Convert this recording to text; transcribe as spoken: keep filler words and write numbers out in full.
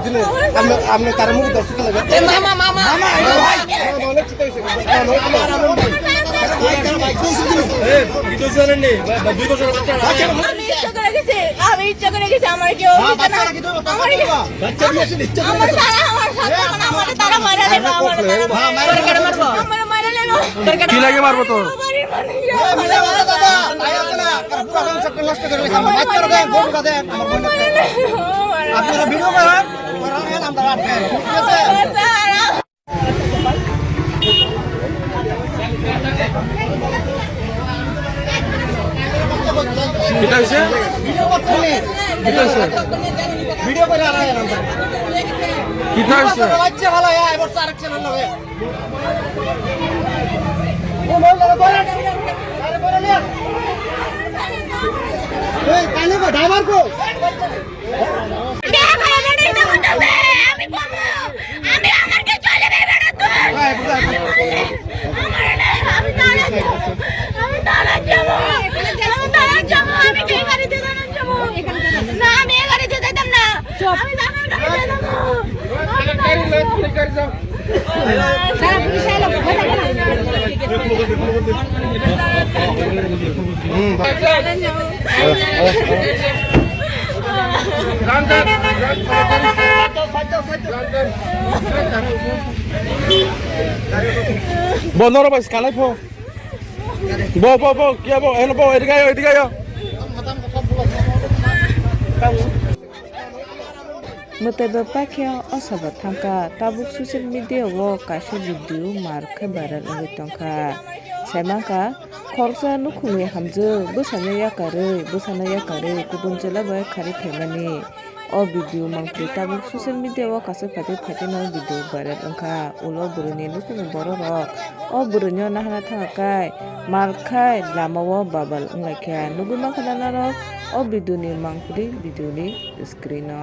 আপনি, আপনি তার মুখে দর্শক লাগে। এ মামা, মামা। মামা, এই ভাই। মামা, অনেক চিন্তা হয়েছে। মামা, আমার, আমার ভাই। এই, এই, দুই বছর বাচ্চা। বাচ্চা, আমি ইচ্ছা করে গেছি, আমি ইচ্ছা করে গেছি, আমার কেউ হ্যাঁ, দিতে না। বাচ্চা রাখি দেবো, আমার বাচ্চা রাখি দেবো। বাচ্চা নিয়ে এসে ইচ্ছা করে আমার গেছে। তারা, আমার সাথে হ্যাঁ, এখন আমার তারা মারা নেই, আমার তারা হ্যাঁ, মারা নেই। মারা নেবো। আমার মারা নেই। কি লাগে মারবো তো? আমার বাড়ির মানুষ। এ, মিছা কথা দাদা, তাই আছে না। পুরো গান সব নষ্ট করে গেছে। আমার বাচ্চারা দেন, বউটা দেন, আমার বোন দেন। আপনারা ভিডিও করেন, করার আগে আমরা রাখবেন, ঠিক আছে? কিতা হইছে? ভিডিও করছেন নি? কিতা হইছে? ভিডিও করে আর আয় আমরা। কিতা হইছে? বাচ্চা ভালো, এবার আরেক চ্যানেল হবে। ও, বল, বল, বল। আরে, বল, বল। এই, কানে কো, ড্রাইভার কো? আমি আমার কি চলে বেড়া তুই? এই, বুঝা, বুঝা। আমি দাঁড়ান যাবো। আমি দাঁড়ান যাবো। আমি দাঁড়ান যাবো। আমি এই বাড়িতে দাঁড়ান যাবো। না, আমি এই বাড়িতে যেতাম না। আমি দাঁড়ান যাবো। Bo, noro bai, skalai pho. Bo, bo, bo, kia bo, eno bo, edik ayo, edik ayo. Mwtai bo pakhe o sabo thangkha, tabuk social media o kaisa video mar khe viral wngwi tongkha. Sai mankha, khoroksa nukhungni hamjwk bwsano yakarwi, bwsano yakarwi kubun chwla bai kharwi phaimani. O video mangpili tabuk social media o kaisa phaitwi phaitwino video viral wngkha. Ulo bwrwini nukhungni borok rok o bwrwino nahana thangkha kai, mar khai lama o babal wnglaikha. Nugwi mankha na norok o video ni mangpili video ni screen o.